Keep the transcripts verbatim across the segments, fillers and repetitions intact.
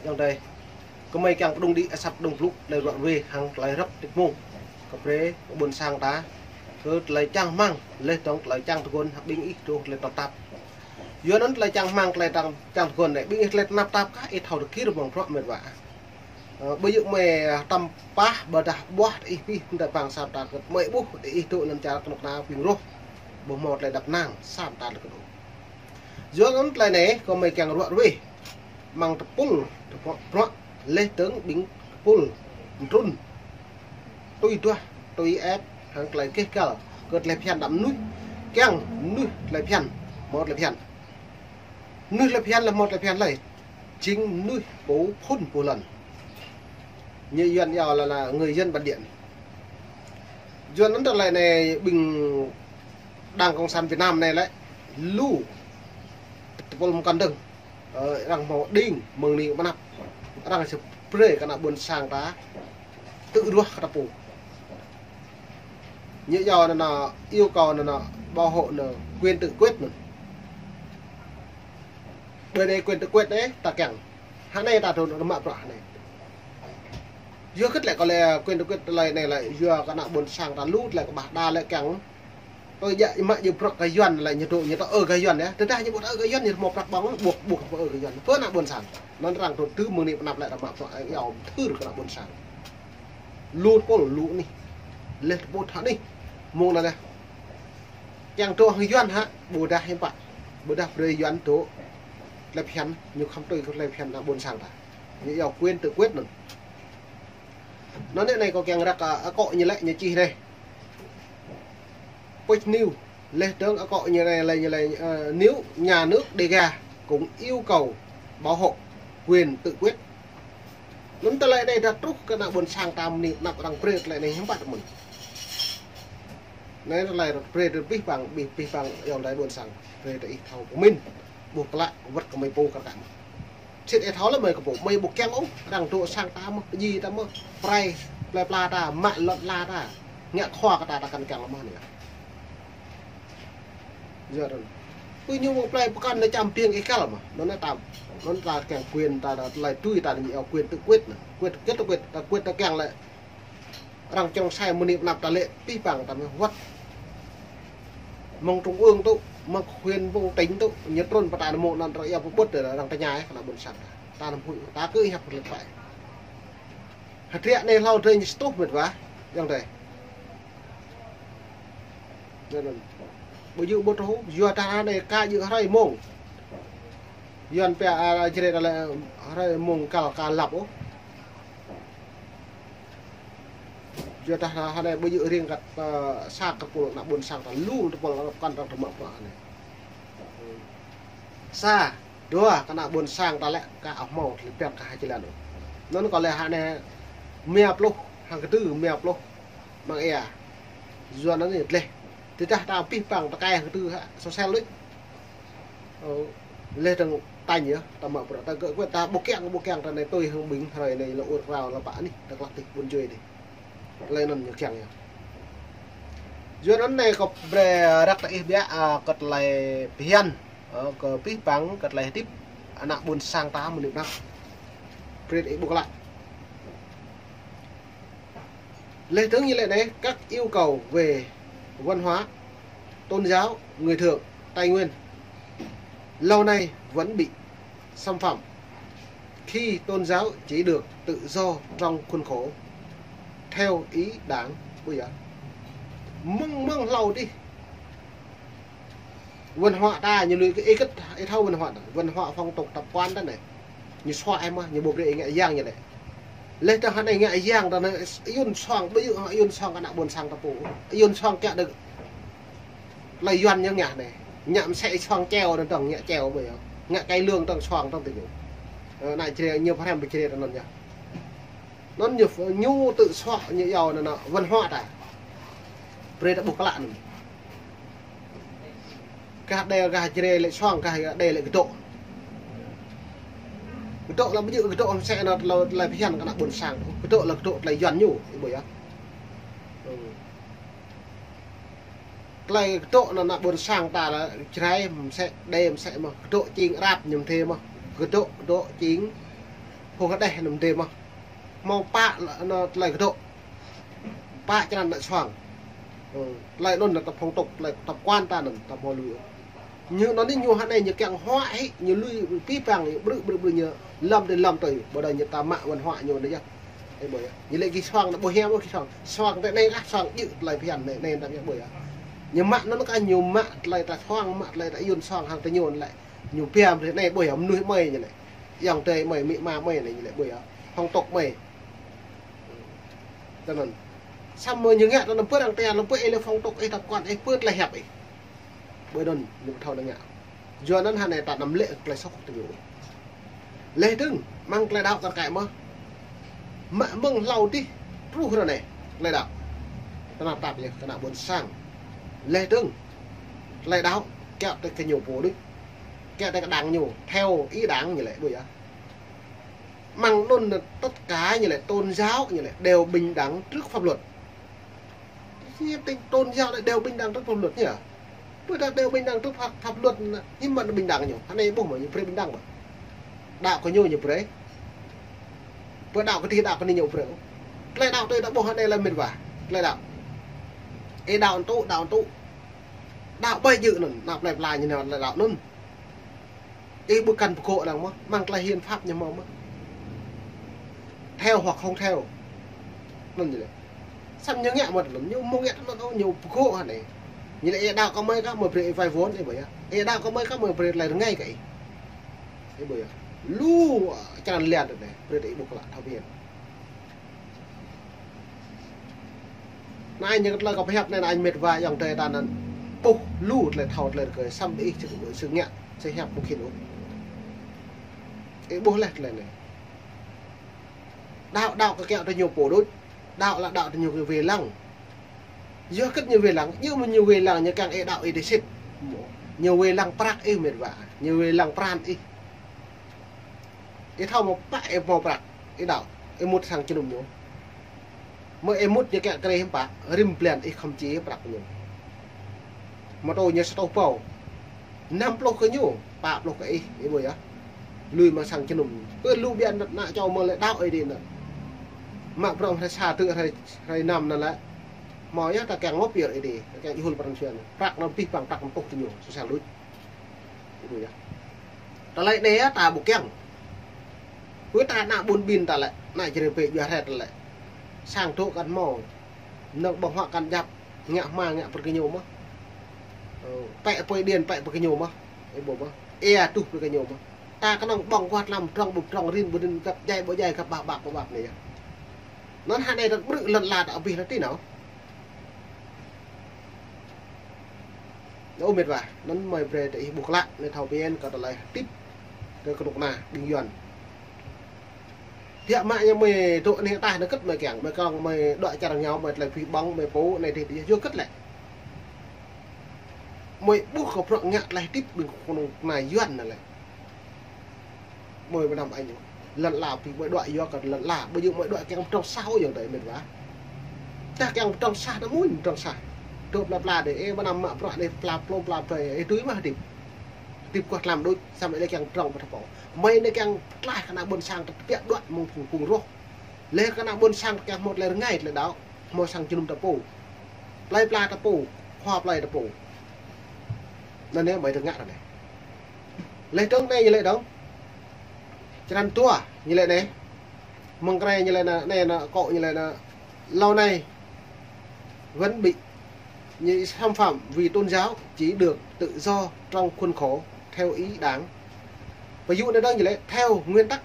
Dong tơi, kơmơi kiăng pơdŏng đĭ asăp pơdŏng blŭ tơlơi ruă ruê hăng tơlơi răp tĭt mông kơ brơi ƀôn sang ta, kơ tơlơi čang rơmang, laih dong tơlơi čang tơguan hăng ƀing ih truh tơlơi tơnap tap. Yua anŭn tơlơi čang rơmang, tơlơi čang, čang tơguan anai, ƀing ih tơlơi tơnap tap kah ih thâo tơkir mơ̆ng bruă mĕt wa. Ơ, ƀu djơ̆ mơi, ơ, tăm pah ƀôdah ƀuah tơ ih pĭ, mơ̆ng tơlơi pang sa ta kơ mơi ƀuh tơ ih dŏ anŭn čar kơnuk kơna ƀing rŏh, ƀu hmâo tơlơi đăp kơnang sa ta lĕ kơ dŏ. Yua anŭn tơlơi anai, kơmơi kiăng ruă ruê, mơ̆ng tơpul, tơpul, bruă, laih dơ̆ng ƀing tơpul, mơtrŭn, tui duah, tui ĕp, hăng tơlơi keh kăl, kơ tơlơi phiăn đăm mơnuih, kiăng mơnuih tơlơi phiăn, hmâo tơlơi phiăn. Mơnuih tơlơi phiăn lĕ hmâo tơlơi phiăn lơi, jing mơnuih pô phŭn pô lŏn. Ñu Yuan iâu lĕ, lĕ người dân bản địa. Yua anŭn tơlơi anai ƀing Đảng Cộng sản Việt Nam anai lĕ, lu tơpul mơkăn dơ̆ng. Ơ, arăng hmâo đing, mơ̆ng anai mơnăp. Arăng či brơi kơ ană ƀôn sang ta, tŭ ruah kơ ta pô. Ñu iâu anŭn, anŭn, yêu cầu anŭn, anŭn, bảo hộ anŭn, quyền tự quyết anŭn. Ƀơi anai quyền tự quyết anai, ta kiăng. Hơnai ta thâo anŭn mă bruă hơnai. Yua hơget lĕ kơ lĕ quyền tự quyết tơlơi anai lĕ, yua kơ ană ƀôn sang ta lu tơlơi kơƀah đa lĕ kiăng. Ơ, djă mă djơ̆ bruă kơ Yuan lĕ ñu dŏ, ñu dŏ ơ kơ Yuan yơh. Tơdah ñu ƀu dŏ ơ kơ Yuan, ñu hmâo prăk ƀơ̆ng, ƀuh, ƀuh ơ kơ Yuan. Pơ ană ƀôn sang. Anŭn arăng dŏ tŭ mơ̆ng anai mơnăp lĕ ta mă bruă, ơ, iâu thưr kơ ană ƀôn sang. Lu tơpul, lu anih. Laih tơpul thâo anih. Mơ̆ng anŭn yơh. Kiăng dŏ hăng Yuan hă, ƀôdah hiư̆m pă. Ƀôdah brơi Yuan dŏ tơlơi phiăn, ñu khŏm tui kơ tơlơi phiăn ană ƀôn sang ta. Ñu iâu quyền tự quyết anŭn. Anŭn anai kâo kiăng răk, ơ, akŏ ñu lĕ ñu čih anai. Page News, laih dơ̆ng akŏ ñu anai lĕ, ñu lĕ, ơ, nếu nhà nước Đêga cũng yêu cầu bảo hộ quyền tự quyết. Anŭn tơlơi anai dah truh kơ ană ƀôn sang ta mơ̆n anai, mơnăp arăng brơi tơlơi anai hiư̆m pă mơ̆n. Anai tơlơi brơi tơ pih pang, pih, pih pang ayŏng adơi ƀôn sang. Brơi tơ ih thâo pơmĭn. Ƀuh klă, wơ̆t kơ mơi pô kar kaĭ mơ̆n. Sĭt ih thâo lĕ mơi kơ pô, mơi ƀu kiăng ôh, arăng dŏ sang ta mơ̆n, pơjing ta mơ̆n, prai, plơi pla ta, mă lŏn ala ta, ngă khua kơ ta, ta kăn kiăng lĕ mơ̆n anai. Yua anŭn. Pơ ñu mơ̆ng plơi pơkŏn anai čăm piêng ih kăl mơ̆n. Anŭn ta, anŭn ta kiăng quyền ta, ta tơlơi tui ta anai ñu iâu quyền tự quyết anŭn. Quyền tự quyết, tự quyết, ta quyền ta kiăng lĕ. Arăng čŏng sai mơ̆ng anai mơnăp ta lĕ pih pang ta mơi wơ̆t. Mơ̆ng trung ương tŭ, mơ̆ng huyện, mơ̆ng tỉnh tŭ, ñu trŭn pơ ta anai mơ̆ng anŭn arăng iâu pơƀut tơ arăng tơña kơ ană ƀôn sang ta. Ta anăm huĭ, ta kơ ih hăp lĕ ƀai. Hơdră anai hlâo drơi ñu sơtuh mĕt wa, ayŏng adơi. Anŭn. Ƀu djơ̆ ƀu thâo, yua dah anai ka djơ̆ hrơi mông. Yuan pia, a, Jrai ta lĕ hrơi mông kăl ka lăp ôh. Yua dah hơnai ƀu djơ̆ riêng kơ, ơ, sa tơpul ană ƀôn sang ta lu tơpul ană kăn ta tơmă pơ anai. Sa, dua, kơ ană ƀôn sang ta lĕ ka ăh hmâo tơlơi piăng kơ ha jơlan ôh. Anŭn kơ lĕ hơnai mia pluh, hăng kơdư mia pluh măng ia. Yua anŭn anai gleh. Tơdah ta pih pang tơkai hăng kơdư hă, sôsel đôč. Ơ, laih dơ̆ng tañ yơh, ta mă bruă, ta gơ̆ kuet, ta ƀu kiăng, ƀu kiăng, ta anai tui hăng ƀing hrơi anai lŏ ur krao lŏ pă anih, ta klăk tih ƀun jui tih. Tơlơi anŭn ñu kiăng yơh. Yua anŭn anai kâo brơi răk tơ ih biă, a, kơ tơlơi phiăn, ơ, kơ pih pang, kơ tơlơi hơdip, ană ƀôn sang ta mơ̆n anai mơnăp. Brơi tơ ih ƀuh klă. Laih dơ̆ng ñu lĕ anai, các yêu cầu về văn hóa, tôn giáo, người Thượng, Tây Nguyên lâu nay vẫn bị xâm phạm khi tôn giáo chỉ được tự do trong khuôn khổ theo ý Đảng. Ui da. Mơ̆ng, mơ̆ng hlâo adih. Văn hóa ta ñu lui kơ ih kơ ih thâo văn hóa ta. Văn hóa phong tục tập quán ta anai. Ñu suaih mơ̆n, ñu ƀu brơi ih ngă yang ñu lĕ. Laih dơ̆ng hơnai ngă yang ta anai, Yuan suang, ƀu djơ̆ Yuan suang kơ ană ƀôn sang ta pô. Yuan suang kiăng đơ̆ng. Tơlơi Yuan ñu ngă anai. Ngă mơsĕ suang čeo anŭn dơ̆ng, ngă čeo ƀu djơ̆. Ngă cai lương dơ̆ng suang dơ̆ng tơ ñu. Ơ, ană Jrai ñu pơhrăm ƀu Jrai ta anŭn yơh. Anŭn ñu, ñu tŭ suaih ñu iâu anŭn, anŭn văn hóa ta. Brơi ta ƀuh klă anŭn. Gah Đê, gah Jrai lĕ suang, gah Đê lĕ kơdŏ. Kơdŏ lăm ƀu djơ̆ kơdŏ mơsĕ anŭn tơlơi, tơlơi phiăn kơ ană ƀôn sang. Kơdŏ lăm kơdŏ tơlơi Yuan ñu, ih ƀuh yơh. Ơ. Tơlơi kơdŏ anŭn ană ƀôn sang ta lĕ Jrai mơsĕ, Đê mơsĕ mơ̆n, kơdŏ čing Arab ñu mơ̆n thê mơ̆n. Kơdŏ, kơdŏ čing Phung hơđeh anŭn mơdê mơ̆n. Hmâo pă lă anŭn tơlơi kơdŏ. Pă črăn anŭn suang. Ơ, tơlơi anŭn anŭn ta phong tục, tơlơi tập quán ta anŭn ta hmâo lui. Ñu anŭn anai ñu hơnai ñu kiăng huă hĭ, ñu lui pĭ păng, ñu brư̆ brư̆ brư̆ ñu lăm tơi lăm tơi. Ƀơi anŭn ñu ta mă văn hóa ñu anŭn yơh. Ơ ƀơi yơh. Ñu lĕ gih suang anŭn ƀu hiam ôh gih suang. Suang tơ anai lah suang djơ̆ tơlơi phiăn anai, anai ta mă ƀơi yơh. Ñu mă anŭn kah ñu mă tơlơi ta suang, mă tơlơi ta yun suang hăng tơ ñu anŭn lĕ. Ñu piam tơ anai ƀơi yơh mơnuih mơi ñu lĕ. Ayŏng adơi mơi, amĭ ama mơi anai ñu lĕ ƀơi yơh. Phong tục mơi. Tơ anŭn. Samơ̆ ñu ngă tơ anŭn pơ arăng tơña lăm pơ ih lĕ phong tục ih, tập quán ih, pơ tơlơi hiăp ih. Ƀơi anŭn ñu ƀu thâo anŭn ngă. Yua anŭn hơnai ta anăm lĕ tơlơi soh tơ ñu. Leh dơ̆ng, mơ̆ng tơlơi đaŏ kar kaĭ mơ̆n. Mă mơ̆ng hlâo dih, truh ră anai, tơlơi đaŏ. Tơnap tap yơh, kơ ană ƀôn sang. Leh dơ̆ng, tơlơi đaŏ, kiaŏ tơ kơ ñu pô đôč. Kiaŏ tơ kơ đảng ñu, theo ý đảng ñu lĕ, ƀơi yơh. Mơ̆ng anŭn tất cả ñu lĕ tôn giáo ñu lĕ đều bình đẳng trước pháp luật. Ñu tin tôn giáo lĕ đều bình đẳng trước pháp luật nhỉ? Ƀơi ta đều bình đẳng trước pháp, pháp luật anŭn, hiư̆m pă anŭn bình đẳng ñu. Hơnai ƀuh mơ̆n ñu brơi bình đẳng mơ̆n. Đaŏ kơ ñu ñu brơi. Ƀơi đaŏ kơ dih đaŏ kơ anai ñu brơi. Tơlơi đaŏ tui ta ƀuh hơnai lĕ mĕt wa. Tơlơi đaŏ. Ih đaŏ anŭn tŭ, đaŏ anŭn tŭ. Đaŏ ƀai djơ̆ anŭn, anăp tơlơi pla ñu nao tơlơi đaŏ anŭn. Ih ƀu kăn pơgŏ arăng mơ̆n, mơ̆ng tơlơi hiến pháp ñu hmâo mơ̆n. Theo hoặc không theo. Anŭn ñu lĕ. Samơ̆ ñu ngă mơ̆n tơ anŭn, ñu hmâo ngă tơ anŭn, ñu pơgŏ hơnai. Ñu lĕ ih đaŏ kơ mơi kah, mơi brơi ih vay vốn, ih ƀơi yơh. Ih đaŏ kơ mơi kah, mơi brơi tơlơi rơngai kơ ih. Ih ƀơi yơh. Lu, ơ, črăn lian tơ anai, brơi tơ ih ƀuh klă thâo phiăn. Anai ñu kơ tơlơi kâo pơhiăp anai, anai mĕt wa ayŏng adơi ta anŭn. Ƀuh lu tơlơi thâo tơlơi rơgơi, samơ̆ ih či, či ngă, či hiăp ƀu khĭn ôh. Ih ƀuh leh tơlơi anai. Đaŏ, đaŏ kơ kiaŏ tơ ñu pô đôč. Đaŏ lă đaŏ tơ ñu kơ wai lăng. Yua hơget ñu wai lăng, ñu mơ̆n ñu wai lăng, ñu kiăng ih đaŏ ih dih sĭt. Ñu wai lăng prăk ih mĕt wa, ñu wai lăng pran ih. Ih thâo mơ̆ pă ih hmâo prăk, ih đaŏ, ih mŭt sang jơnum ñu. Mơ̆ ih mŭt ñu kiăng krê hiư̆m pă, rĭm blan ih khŏm či prăk ñu. Mơtô ñu sa rơtuh ƀâo. Năm pluh kơ ñu, pă pluh kơ ih, ih ƀơi yơh. Lui mă sang jơnum. Kơ lu biă anŭn ană čô mơ̆ lĕ đaŏ ih dih anŭn. Mă prŏng hrơi sa tơ hrơi, hrơi năm anŭn lĕ. Hmâo yơh ta kiăng ngŏ pơyơr ih dih, ta kiăng ih hul pran jua anŭn. Prăk anŭn abih bang prăk anŭn tuh tơ ñu, susah luč. Ih ƀơi yơh. Tơlơi anai yơh ta ƀu kiăng. Ƀơi ta ană ƀun ƀin ta lĕ, ană Jrai pĕ juă hrĕt ta lĕ. Sang dŏ kăn hmâo. Nơ̆ng ƀơ̆ng huă kăn djăp, ngă hma ngă brơi kơ ñu mơ̆n. Ơ, pĕ apui điện pĕ brơi kơ ñu mơ̆n. Ih ƀuh mơ̆n. Ia tuh brơi kơ ñu mơ̆n. Ta kơnơ̆ng ƀơ̆ng kuat lăm, pơdrŏng ƀu pơdrŏng, rin ƀu rin, găp djai ƀu djai, găp ƀah ƀăp ƀu ƀăp anai yơh. Anŭn hơnai ta brư̆ lŏn ala ta abih lĕ tui anŭn. Ơ mĕt wa, anŭn mơi brơi tơ ih ƀuh klă, anai thâo phiăn kơ tơlơi hơdip kơ kơnuk kơna ƀing Yuan. Biă mă ñu mơi dŏ anai tah anŭn hơget mơi kiăng, mơi kơnơ̆ng mơi đuaĭ čar rơngiao, mơi tơlơi abih bang, mơi pô, anai dih dih, yua hơget lĕ. Mơi ƀuh kơ bruă ngă tơlơi hơdip ƀing kơnuk kơna Yuan anŭn lĕ. Mơi ƀu năm ai ñu. Lŏn ala abih mơi đuaĭ yua kơ lŏn ala. Ƀu djơ̆ mơi đuaĭ kiăng pơdrŏng sah ôh ayŏng adơi mĕt wa. Tah kiăng pơdrŏng sah anŭn mơ̆n pơdrŏng sah. Dŏ pla pla dih, ih ƀu năm mă bruă dih pla plông pla plơi, ih tui mă hơdip. Hơdip kuah tlam đôč, samơ̆ ih lĕ kiăng pơdrŏng pơtơpô. Mơi anai kiăng pơtlaih kơ ană ƀôn sang ta tơbiă đuaĭ mơ̆ng phung phung roh. Lĕ kơ ană ƀôn sang ta kiăng hmâo tơlơi rơngai tơlơi đaŏ. Hmâo sang jơnum ta pô. Plơi pla ta pô. Khua plơi ta pô. Anŭn anai mơi tơngă anŭn anai. Leh dơ̆ng anai ñu lĕ dơ̆ng. Črăn dua ñu lĕ anai. Mơ̆ng krê ñu lĕ anai, anai anŭn akŏ ñu lĕ anŭn. Lâu nay vẫn bị ñu xâm phạm vì tôn giáo chỉ được tự do trong khuôn khổ theo ý đảng. Ví dụ anai dơ̆ng ñu lĕ theo nguyên tắc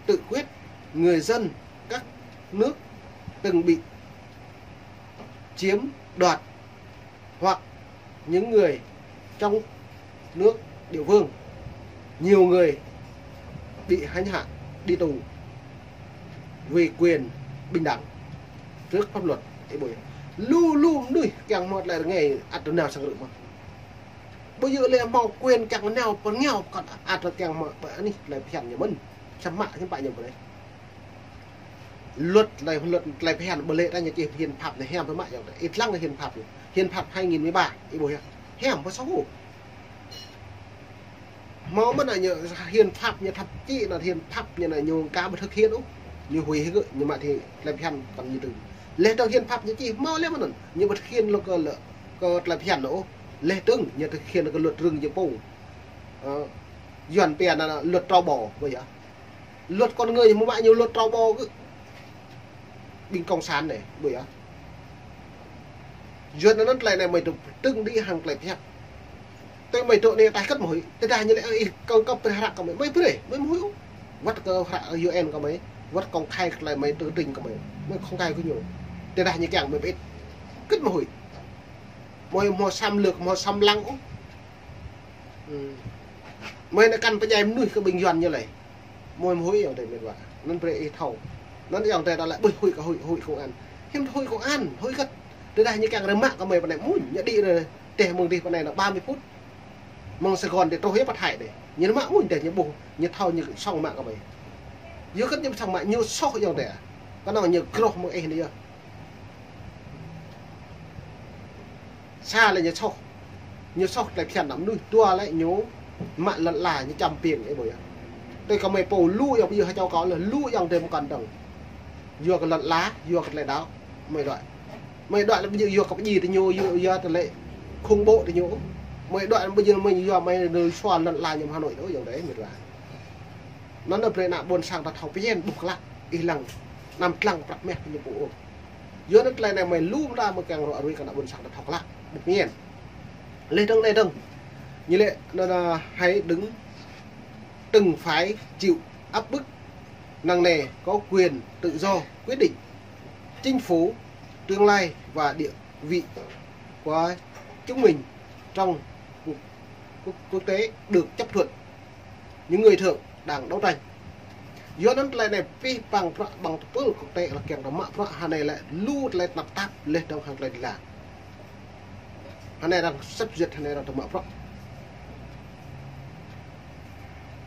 tự quyết người dân các nước từng bị chiếm đoạt hoặc những người trong nước địa phương, nhiều người bị hành hạ, đi tù vì quyền bình đẳng trước pháp luật. Ih ƀuh yơh. Lu lu mơnuih kiăng hmâo tơlơi rơngai ăt tơnao sang rơ̆ mơ̆n. Ƀu djơ̆ lĕ hmâo quyền kiăng nao pơ rơngiao kơ ăt kiăng hmâo ƀơi anih tơlơi phiăn ñu mơ̆n. Samơ̆ hiư̆m pă ñu brơi. Luật lĕ luật tơlơi phiăn ƀu lĕ ta ñu čih hiến pháp anai hiam pơmă yơh. Ih lăng hiến pháp anai. Hiến pháp hai nghìn mười ba, ih ƀuh yơh. Hiam pơsâu. Hmâo mơ̆n anai ñu hiến pháp ñu thâo čih, anŭn hiến pháp ñu anai ñu aka ƀu thực hiện ôh. Ñu huĭ hĭ gơ̆, ñu mă tơlơi phiăn kơ ñu tŭ. Laih dơ̆ng hiến pháp ñu čih hmâo laih mơ̆n anŭn, ñu ƀu thực hiện lŏ kơ lŏ kơ tơlơi phiăn anŭn ôh. Laih dơ̆ng ñu thực hiện kơ luật rừng ñu pô. Ơ, Yuan pia anŭn luật trâu bò, ƀu djơ̆. Luật con người ñu mă ñu luật trâu bò gơ̆. Ƀing cộng sản anai, ƀu djơ̆. Yuan anŭn tơlơi anai mơi tŭ tơ̆ng đĭ hăng tơlơi phiăn. Tui mơi tŭ anai ta kơ̆t mơ̆ huĭ. Tơdah ñu lĕ ih kơ̆ng kơ̆p tơlơi hră kơ mơi, mơi brơi, mơi mơ̆ huĭ ôh. Wơ̆t kơ hră U N kơ mơi, wơ̆t công khai tơlơi mơi tŭ tơ̆ng kơ mơi, mơi không khai kơ ñu. Tơdah ñu kiăng mơi pơit, kơ̆t mơ̆ huĭ. Mơi hmâo xâm lược, hmâo xâm lăng ôh. Ư. Mơi anai kăn pơdjai mơnuih kơ ƀing Yuan ñu lĕ. Mơi mơ̆ huĭ ayŏng adơi mĕt wa. Anŭn brơi ih thâo. Anŭn ayŏng adơi đa lĕ ƀuh huĭ kơ huĭ, huĭ công an. Hiư̆m huĭ công an, huĭ kơ̆t. Tơdah ñu kiăng rơmă kơ mơi pơ anai mơ̆n, ñu đĭ rơ teh mơ̆ng dih pơ anai anŭn ba mươi phút. Mơ̆ng Sài Gòn dih truh yơh pơ Thái dih. Ñu rơmă mơ̆n dih ñu ƀuh, ñu thâo ñu sŏng mă kơ mơi. Yua kơ̆t ñu sŏng mă, ñu soh ayŏng adơi. Kơnơ̆ng ñu groh mơ̆ng ih anai yơh. Sa lĕ ñu soh. Ñu soh tơlơi phiăn ană mơnuih, dua lĕ ñu mă lŏn ala ñu čăm piêng ih ƀuh yơh. Tui kơ mơi pô lu ayŏng ƀu djơ̆ hơčâo kâo lĕ lu ayŏng adơi mơkăn dơ̆ng. Yua kơ lŏn ala, yua kơ tơlơi đaŏ, mơi đuaĭ. Mơi đuaĭ lĕ ƀu djơ̆ yua kơ pơdjai tơ ñu, yua, yua tơlơi khủng bố tơ ñu. Mơi đuaĭ lĕ ƀu djơ̆ mơi yua mơi nui sua lŏn ala ñu Hà Nội ôh ayŏng adơi mĕt wa. Anŭn brơi ană ƀôn sang ta thâo phiăn ƀuh klă, ih lăng, anăm lăng prăk meh kơ ñu pô ôh. Yua anŭn tơlơi anai mơi lu mơta mơi kiăng ră ruai kơ ană ƀôn sang ta thâo klă, ƀuh phiăn. Laih dơ̆ng anai dơ̆ng. Ñu lĕ anŭn, à, hãy đứng, đừng phải chịu áp bức. Năng nề có quyền tự do quyết định chính phủ, tương lai và địa vị của chúng mình trong quốc, quốc, quốc tế được chấp thuận. Những người thượng đang đấu tranh. Yua anŭn tơlơi anai pih păng prăk ƀăng tơpul quốc tế lĕ kiăng tơ mă prăk hơnai lĕ lu tơlơi tơnap tap laih dơ̆ng hăng tơlơi đĭ la. Hơnai arăng sắp duyệt hơnai arăng tơ mă prăk.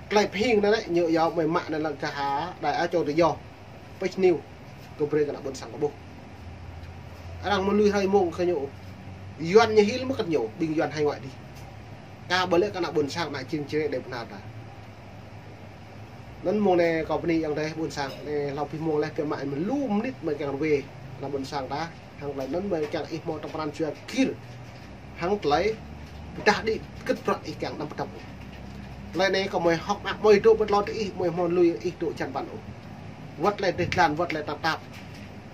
Tơlơi phiăn anai lĕ ñu yua mơi mă anai lăng kơ ha đại á châu tự do. Pêch niu, kơ brơi kơ ană ƀôn sang kơ ƀuh. Arăng mơ̆ lui hrơi mông kơ ñu. Yuan ñu hil mơ̆ kơ̆t ñu, ƀing Yuan hải ngoại dih. Kơ ƀu lĕ kơ ană ƀôn sang ană čing čre đe bơnar ta. Anŭn mông anai kâo bơni ayŏng adơi ƀôn sang, anai hlâo pih mông laih pia mă mơ̆ lu mơnit mơi kiăng rơwe ană ƀôn sang ta. Hăng tơlơi anŭn mơi kiăng ih hmâo tơpran jua kir. Hăng tơlơi pơdah đĭ kơ̆t prăk ih kiăng anăm pơdŏp. Tơlơi anai kơ mơi hŏk mơak mơi dŏ pơtlot ih, mơi hmâo lui ih dŏ čan păn ôh. Wơ̆t tơlơi dêh dlan, wơ̆t tơlơi tap tap.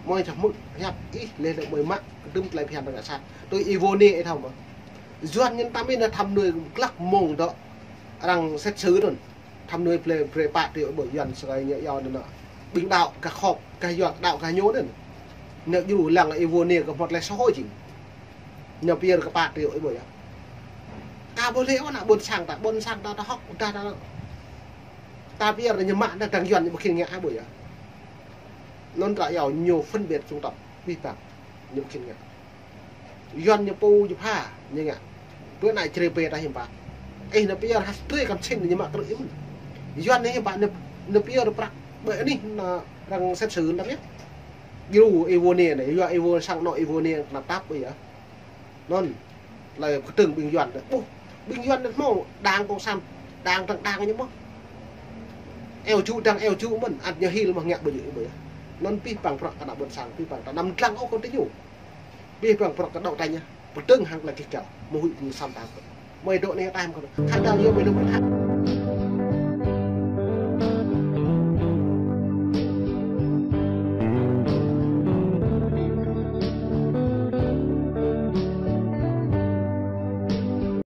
Mơi čah mŭt hiăp ih laih lĕ mơi mă kơdŭm tơlơi phiăn rơngai sat. Tui ih Wôni ih thâo mơ̆. Yuan ñu tam ih anai thăm nuai glăk mông dŏ arăng xét xử anŭn. Thăm nuai brơi, brơi pă triệu ƀơi Yuan sơkai ñu yua anŭn. Ƀing đaŏ gah khŏp, gah Yuan đaŏ gah ñu anŭn. Ñu djru lăng ih Wôni kơ hmâo tơlơi soh hoi jing. Ñu pơyơr kơ pă triệu ih ƀuh yơh. Kơ ƀu lĕ ôh ană ƀôn sang ta, ƀôn sang ta, ta hŏk, ta, ta, ta pơyơr ñu mă, ta dăng Yuan ñu ƀu khĭn ngă ih ƀuh yơh. Anŭn ta yua ñu phân biệt chủng tộc, pih păng, ñu ƀu khĭn ngă. Yuan ñu pô ñu pha, ñu ngă. Bơ anai čre bê ta hiư̆m pă. Ih anai pơyơr hă tui kăm sĭn ñu mă krư̆ ih mơ̆n. Yuan anai hiư̆m pă anai, anai pơyơr prăk. Ƀơi anih anai arăng xét xử anŭn yơh. Djru ih Wôni anai, yua ih Wô sang anŏ ih Wôni tơnap tap ƀơi yơh. Anŭn, tơlơi kơdơ̆ng ƀing Yuan anai. Ƀuh, ƀing Yuan anai hmâo, đảng cộng sản, đảng dăng đảng ñu mơ̆n. Eo ču dăng eo ču mơ̆n, ăt ñu hil mơ̆ ngă ƀơi yơh, ƀơi yơh. Anŭn pih păng prăk kơ ană ƀôn sang, pih păng ta anăm lăng ôh kơ tơ ñu. Pih păng prăk kơ đaŏ ta ñu. Pơdơ̆ng hăng tơlơi kih kăl. Mơ̆ huĭ ñu săm ta kơ. Mơi dŏ anai ta hmâo kơ. Khă dơ̆ng yơh mơi dŏ mơ̆ khă.